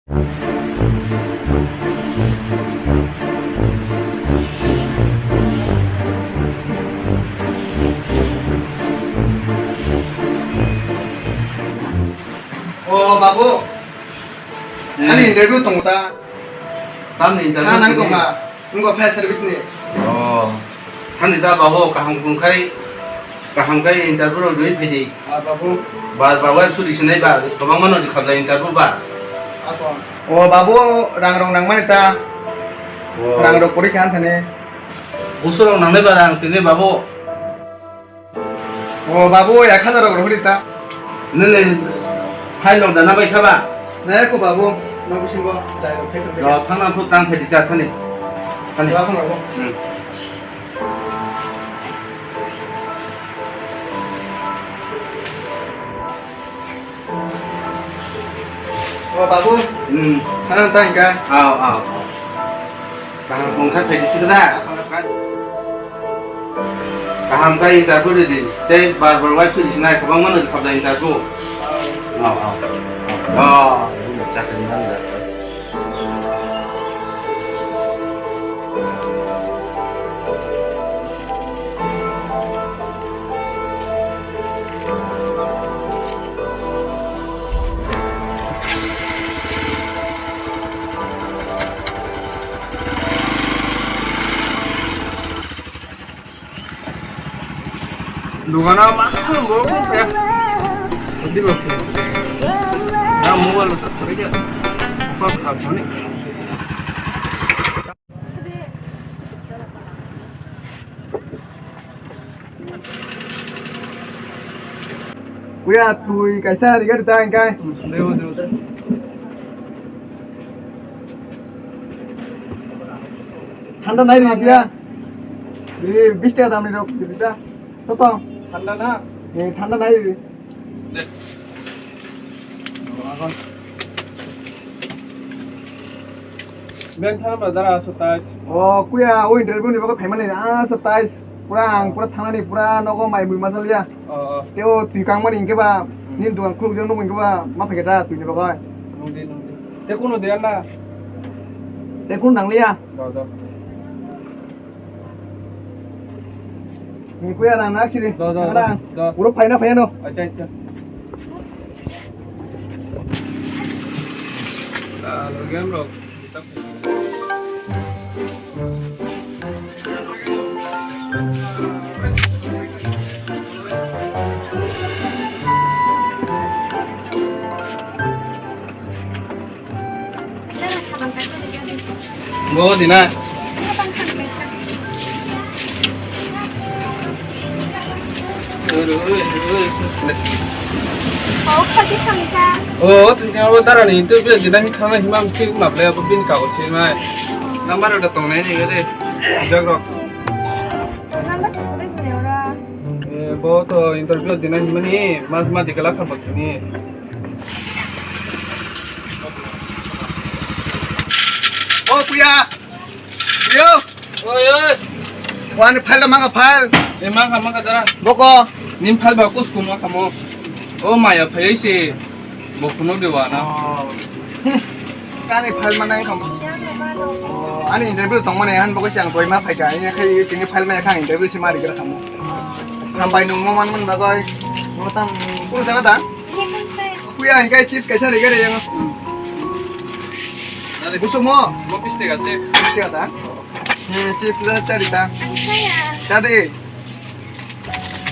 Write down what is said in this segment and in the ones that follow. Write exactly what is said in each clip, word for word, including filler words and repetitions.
O babu, hmm, ani interview tongo ta. Tamni interview? Nang tongkha, wngkha fire service ni. Oh, thani da babu, kaham khum khai, kaham khai interview rok dui phidi. Ah, babu. Bar bar wai suri sinai ba, kwbangma no di khabla interview ba. Ako. O babu, rang rok nangmani ta. Oh. Rang rok pori kha thani. Busu rok nangnai ba rang tini babu. O babu, ek hajar rok rohori ta. Nini file rok dana bai khaba? Nai ko babu, no bisingo chai rok khai tong. Rok thangna phut tang phedi cha thani. Thani. Rok no. Hmm. O babu. Hmm. Ano ta hingka? Aw, aw, aw. Kaham wngkha phaidi sikla. Kaham kha interview ridi. Tei bar bar wai phiri sinai kwbangma no khabla interview. Aw, aw. Aw. Dogano ma bo ya. Adi bo. Na mobile sa thori ja. Phone kha thoni. Kuya twi kaisa rigari ta hingkai. Dewo, dewo, dewo. Thanda nai ri biya. Ee, bis taka damni rok ri ta. Toto. Thanda na? Ee, thanda nai ri. De. Ben thang ba dara satais. O kuya, o interview ni bagwi phaimani, ah, satais. Pura ang pura thangnani pura nogo mai mui masaliya. O, o. Teo twi kangmani hingke ba, hmm, nini dogan khuluk jang nogo hingke ba, ma phaikhe da twi ni bagwi. Nungdi, nungdi. Te kunu de na? Te kunu nangliya. Do, do. Ni kuya rang nak sini. Do, do, do, do. Rang. Uro phaina phaina no. Acha, acha. Ah, lo game rok. Bo dina. Oh, khati samsa. Oh, tini abo dara ni tu bia dina hi khana hima mesti maple abo bin ka osi mai. Number ada tong nai ni gade. Jagrok. Number tu boleh ni ora. Eh, bo to interview dina hima ni mas ma dikala kha botni. Oh, kuya. Yo. Oi, oi. Wani file manga file. E manga, manga dara. Boko. Nin file ba kus kuma kamo. O maya phai se. Bo kuno de wana. Oh. Kani file mana kamo. Oh, ani interview tong mane han boko siang koi ma phai ka. Ini khai tini file ma kang interview si mari kira kamo. Hambai nung mo man man bagoi. Mo tam kun sana da? Kuya hingkai chips kaisa ri gare yang. Busu mo? Mo piste gase. Piste gata. Hmm, chips la chari ta. Ang saya. Tadi.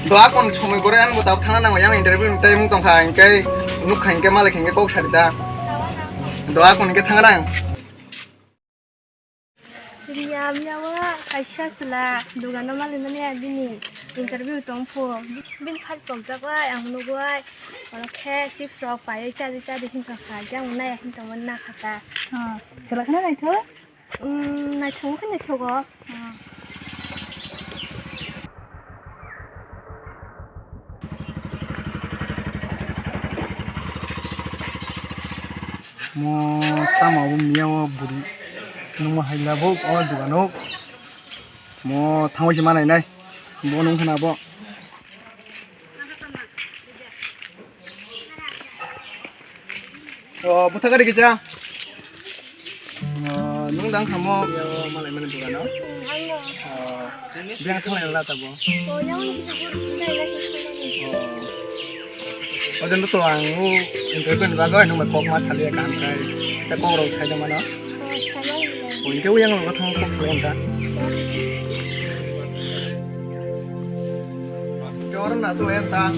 Doa kon somoi gore ang botap thangna nang yang interview tai mung tong kha hingkai nuk kha hingkai malik hingkai kok sari ta. Doa kon hingkai thangna. Riya miyawa kaisa chwla dogano mali mani bini interview tong pho. Bini khai tong jagoi ang nugoi. Oro khe chips rok paiwi chadi chadi hinka kha. Yang nai hinka man na kha ta. Ah, chwla khana naithok? Um, naithok khe naithogo. Ah. Mo tamo bo miya o bwrwi nungma hai labo o dogano. Mo thangwi se ma nainai bo nung khna bo. O bwtha gari kisa. Tang kamo yo malai mani bura no. Hmm, ano. Oh, biang thang lai la tabo. Oh, yang ni kita buat kita ya kita. Oh. Oden to ang u interview ni bago nung kok ma sali ka ang kai. Sa kok rok sai da mano. Oh, sai ya. Oh, inte u yang lo thang kok thang ta. Jor na so ya ta.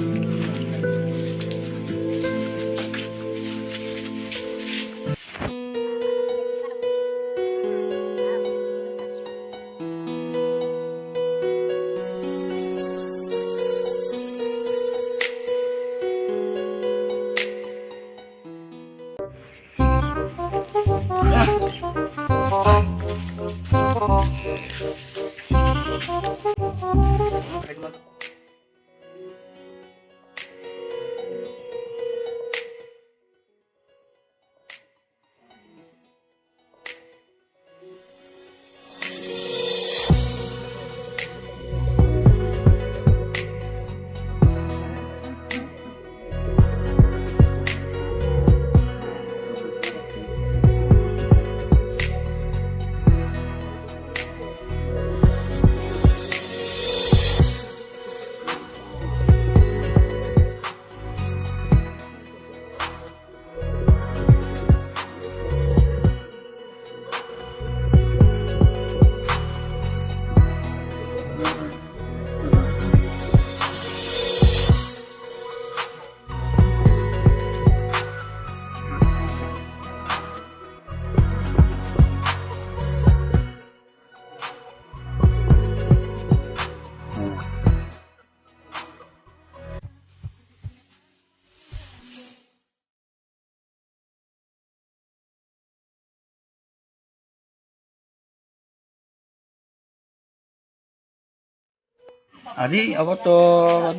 Ari, abo to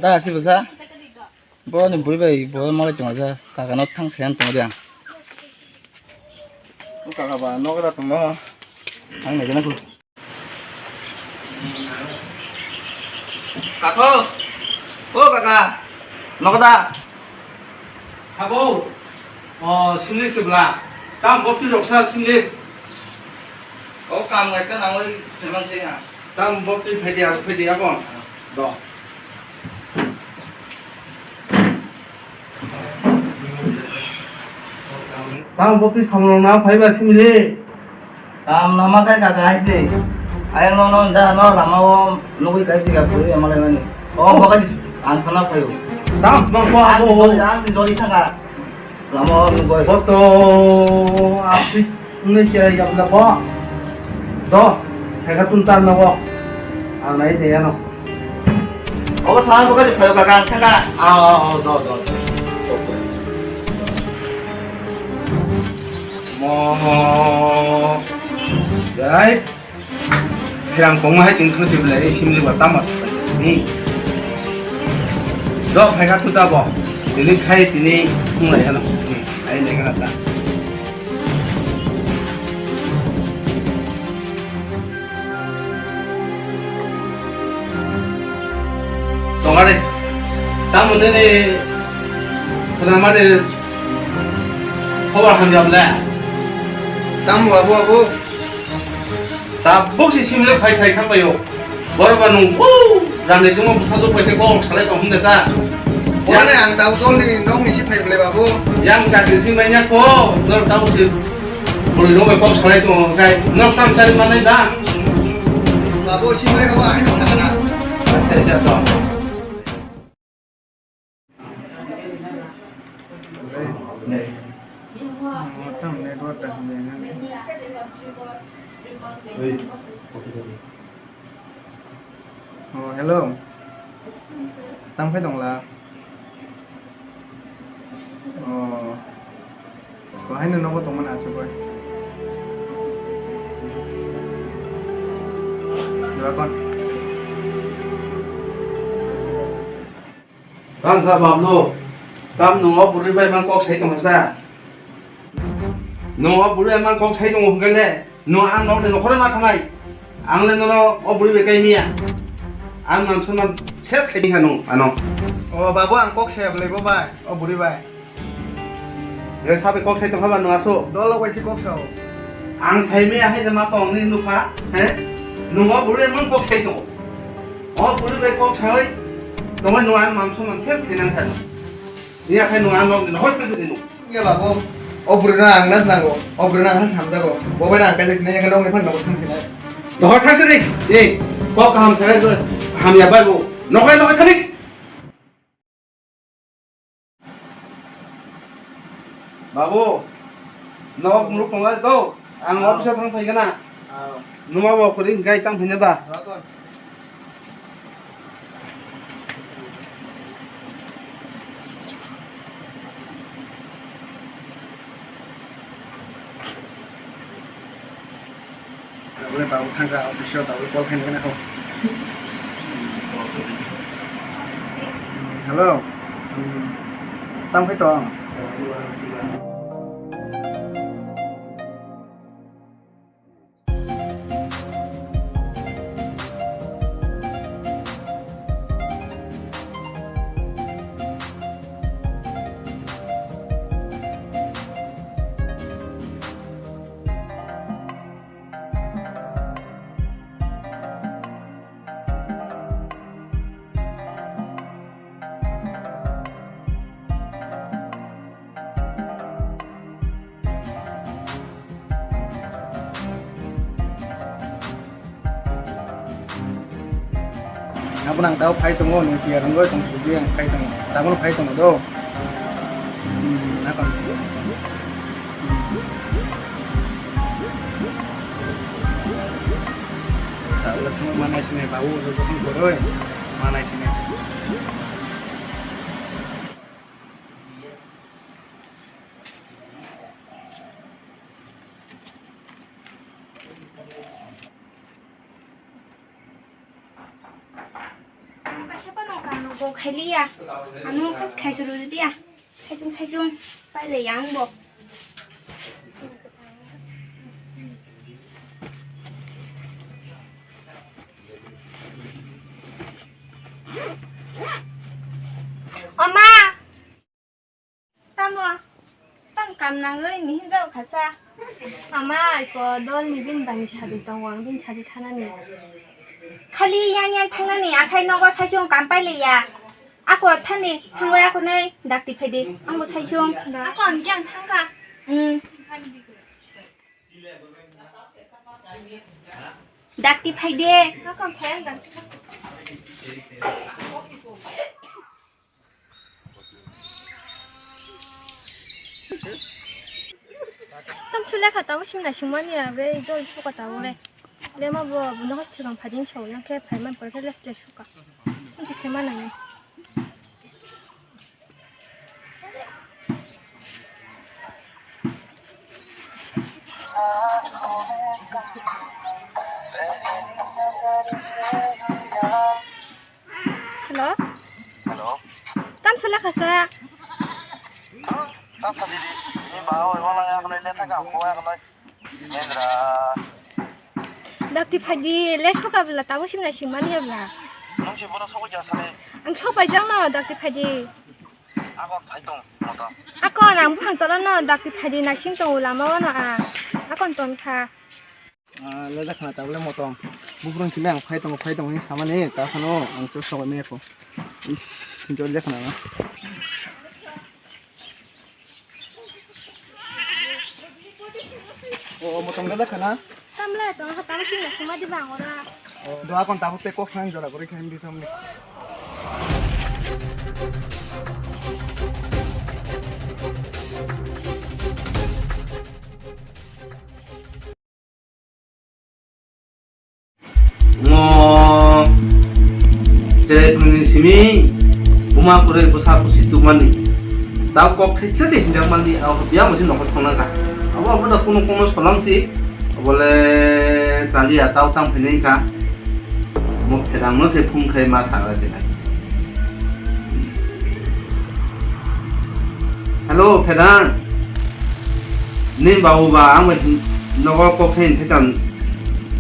da si bwsa. Bo ni buri bai bo malai tongo sa. Kaka no thang sayan tongo de ang. O kaka ba nogo da tongo. Ang nai jana ko. Kako, o kaka, nogo da? Sabo, o, simlik se bla. Tam bopti roksa simlik. O kam ngai ka nangoi pheman se ha. Tam bopti phaidi, phaidi abon. Do. Tamo bophi samrok na phaiba simili. Tam nama kai kaka hai se. Ayang no no da no lama o nugui kai se ka puri ama lai mani. O bagai ang sana phayo. Tam no ko abo. Ang joli thanga. Lama o nugui. Boto asik ne kira ya bla ko. Do. Thega tun tan no ko. Ang nai de ya no. Obo thang ko kadi phayo kaka ang thangka. Ah, oh, oh, do, do, do. Mo. Jai. Phirang kong ma hai ching khno sibla ei simli ba tama. Ni. Do phai ka tu ta bo. Tini khai tini khung lai ano. Ni. Ai le ka ta. Tongare, tamo nini khwnamani khobor hamya bwle? Tamo abu abu. Tabuk si simle phai sai thang bayo. Borok ba nung, woo, rani tungma bwsajwk bai khe kok salai tong hwnde ta? Yang ang tau tong ni nong ni si phai bwle babu. Yang chakri si mai nya ko, nor tau si bwrwi rok bai kok salai tong kai, nor tam chari manai da? Babu si mai ba ai. Acha, acha, to. Tam network ta hamya nang. Oh, hello. Tam khai tongla? Oh. Bahai no nogo tongmani achugwi. Dua kon. Tang kha Bablu, tam nwng o bwrwi bai mang kok sai tongsa? Nwng o bwrwi bai mang kok sai tongo hwnkhe le, nwng ang nok ni nokhoro ma thangnai. Ang le nono o bwrwi bai kai miya. Ang man swnam ses khai kha nwng ano. O babu, ang kok sai bwlai bo bai, o bwrwi bai. Re sabai kok sai tongkha ba nwng aso? Dol lok bai se kok sao. Ang sai maya hai ma tong ni nukha, he? Nungo buru emon kok sai tongo. O buru bai kok sai, tongoi nung ang mamso man sel khinang sai. Ni akhai nung ang nok ni hoi pe ni nung. Ya babu, o buru na ang nas nango, o buru na ang samjago. Bo bai na ang kaisa sinai, yang nong ni phan nong thang sinai. Dohor thang sini, ni kok kaham sai, ham ya bai bo. Nokai nokai thani. Babu, nok muruk tonglai to, ang office thang phai gana. Numa bo kuri hingkai tang phai ba. Tabule babu thangkha office o, tabule call khaina khe nakho. Hello. Tamo khe tong? Abo nang tao phai tongo, nung tiya rwngwi tong sugwi ang phai tongo. Tabukno phai tongo do. Hmm, nakon. Tabukno thangma manai sinai babu, jotokhon kwrwi manai sinai. Ang kaisa phano kano bo khailiya. Ano kas khai suru dia. Saichung saichung paile yang bo. Oma! Tamo, tang kam nangwi ni hinjao khasa. Ama, aiko dol ni bini bani sadi tongo, ang bini sadi thanani. Khali yang yang thangnani, akhai nogo saichung kam pailiya. Ako thani, thangwi ako nai dakti phaidi, angbo saichung. Ako ang yang thangka. Hmm. Dakti phaidi. Ako ang phai ang dakti. Tamsu lekha tabo simna singmani ya, be jol suka tabo le. Lema bo, bo nohos thibang phadin sawi, yang khe phaiman pore khe les les suka. Unsi khe manang. Hello? Hello? Tamsu lekha sa? Tamsa didi, ini bawa, mana yang kena lihat kan, bawa yang kena. Nendra. Dakti phaidi, le suka bla, tabo simna singmani ya bla. Nung si bono sobai jasa ni. Ang sobai jang no, dakti phaidi. Ako phai tong, moto. Ako nang buhang tola no, dakti phaidi, naising tong ulama wano a. Ako ton kha. Ah, le dakna tabule motom. Bubrung chile ang phai tongo, phai tongo hin samani, ta phano ang so sobai me ko. Is, jol dakna na. O, o, motom le dakna. Tamle tong ha tang sing na sima di bang ora. O, do akon tabuk te kok phang jora gori khaim di thamni. Ngo cherai phangni simi buma kwrwi bwsa bwsi tubumani tao kok thaisa se hinjak mani, abo biya musi nokol thangna kha. Abo abo da kuno kuno solang si, obole chaliya tao tang phinai kha. Mo phedang no se phung khai ma sagra se nai. Hello, phedang. Ni babu ba, ang bai nogo kok khe thekam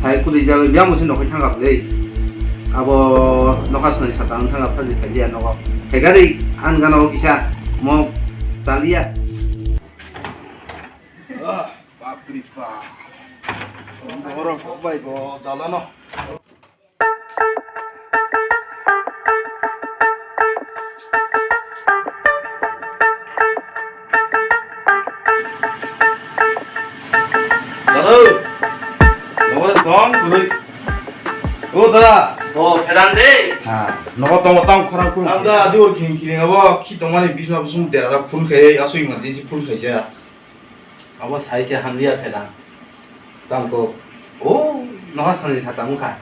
sai kuli jawi, biya musi nokoi thangkha bwlei. Abo nokha swnai sata wng thangkha, phaji phaiya nogo. Phegari ang gana o kisa mo taliya. Ah, bapri bap. Borok bai bo jalano. Dada, nogo tong kwrwi. O dada. O, phedan de. Ha, nogo tongo tong khorang kwrwi. Ang da adi or khini khini abo khi tongmani bisma busung dera da phone khai, aso emergency phone khai ja. Abo sai khe hamliya phedan. Tamo kok. O, noha sani sa tamo kha.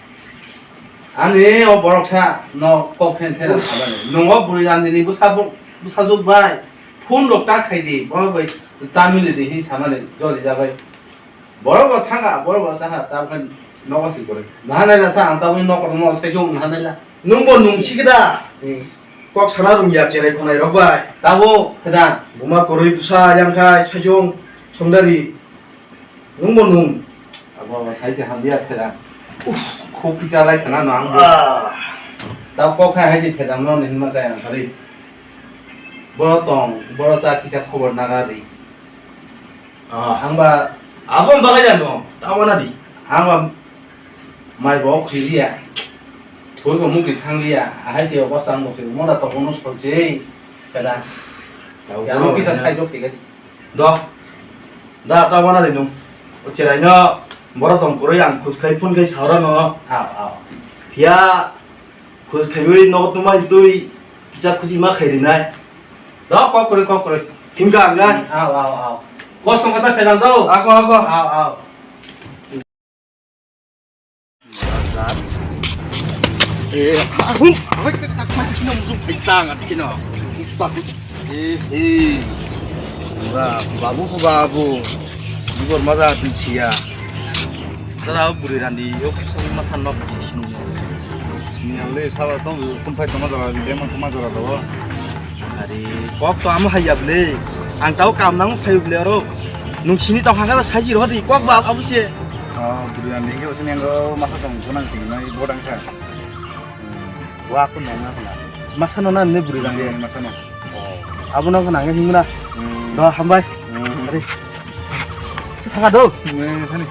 Ani o borok sa no kok phen phen sabani. Nongo bwrwi randini bwsa bo-, bwsajwk bai phone rok ta khai di. Borok bai tamili di hin samani joli jabai. Borok bo thanga, borok bo saha, tamo khe nogo si kwrwi. Naha naila sa ang taboni nokol no sai chong naha naila. Nwng bo nung si khe da? Hmm. Kok sana rung ya cherai khonai rok bai. Tabo khe da? Buma kwrwi bwsa yang khai saichung songdari. Nwng bo nung. Abo sai khe hamliya phedan. Uff, khuk kisa lai khana no ang bo. Ah. Tabo kok khai hai di phedan no ni hinma kaya. Sari. Boro tong, boro cha kisa khobor naga di. Ah. Ang ba. Abo bagwi da no. Tabo na di. Ang ba. Mai bo khiliya. Thoi bo mukti thangliya. Ahai se obosta ang bo khili. Mona to bono solche. Kada. Tau Ya no bono kisa ya. Sai do khili. Do. Da ta wana de nung. O cherai no. Boro tong kwrwi ang khus khai phone khai saura no. Aw, aw. Phiya khus khaiwi no tumai tui. Kisa khusi ma khai rinai. Do kok kwrwi, kok kwrwi. Himka ang ga. Aw, aw, aw. Kos tong kata phelang do. Ako, ako. Aw, aw. Eh, aku, aku tak mati kena musuh bintang ati kena. Eh, eh. Ba, babu ko babu. Bubur maza tu sia. Tara buri randi yo kusa masa nok di sini. Sini ale sawa to kumpai to maza, dia masa maza rawa. Ari, kok to amo haiya ble. Ang tau kam nang phayu ble aro. Nung sini tong hangkha saji roh di kok ba abo se. Oh, buri ang nengke usini ang masa tong gunang sini nai bodang kha. Wa ko nang na kha. Masa no na ne buri ang. Masa no. Abo nang kha nang himna. Hmm. Do hambai. Hmm. Ari. Thaka do. Ne thani.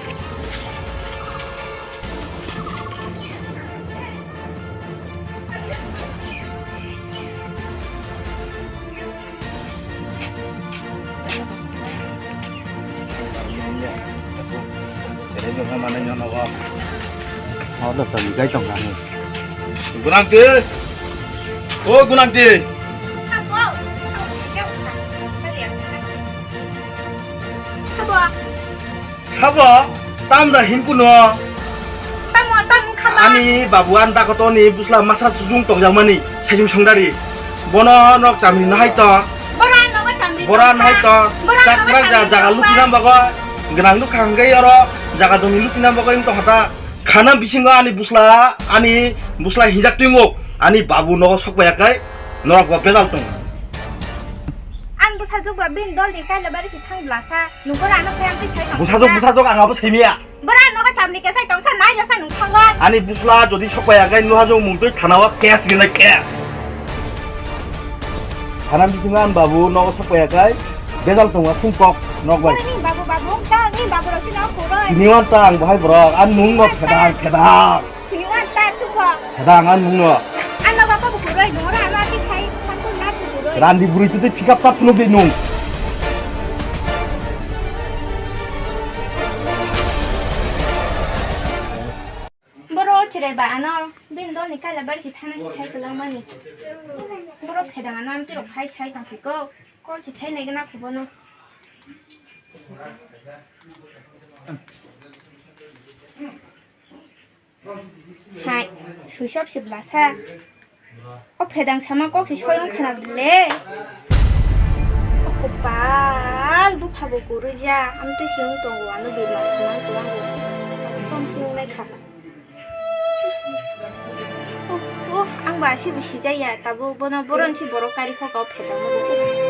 Gunang ti. O gunang ti. Sabo, tam da himkuno. Tamo, tamo khama. Ani babu an dakoto ni busla masa sujung tokjakmani, sajung songdari. Bono nok chamri no hai to. Bora nok chamri. Bora no hai to. Bora nok chamri jaga lupi nam bago. Gnang nuk khanggai oro jaga joni lupi nam bago ing to hata. Khana bisingo ani busla, ani busla hinjak twingo. Ani babu nogo sokpaiya kai, norok bo bejal tongo. Ang bwsajwk ba bini dol ni kaila bari si thang blasa. Nungkor ano khe ang twi sai tong. Bwsajwk, bwsajwk ang abo saimiya. Bwra nogo chamni ke sai tong sa nai jasa nung thango. Ani bwsla jodi sokpaiya kai nuhajwk mung twi thana o case gina case. Thana bisingo ani babu nogo sokpaiya kai bejal tongo sungkok nok bai. Ni babu babu ta ni babu rok sino kuroi. Ni wan ta ang bahai borok an nung no khedang khedang. Sini wan ta suko. Khedang an nung no. Ano bapa bukuroi nora ano ati khai sangkul na bukuroi. Randi buri tu pick up tap no be nung. Boro chire ba ano bin dol ni kaila bar si thana ki sai kulang mani. Boro khedang ano amti rok khai sai tang phiko. Kol si thai nai gana khubono. Hai, switch off se bwlasa. O phedang sama kok se soyong khana bile. O kopal bupha bo kwrwi ja. Amtwi se wng tongo ano bebak khna tongo. Tong se wng nai kha. O, o, ang ba se bo sijaya. Tabuk bono boron se borok kari kha o phedang.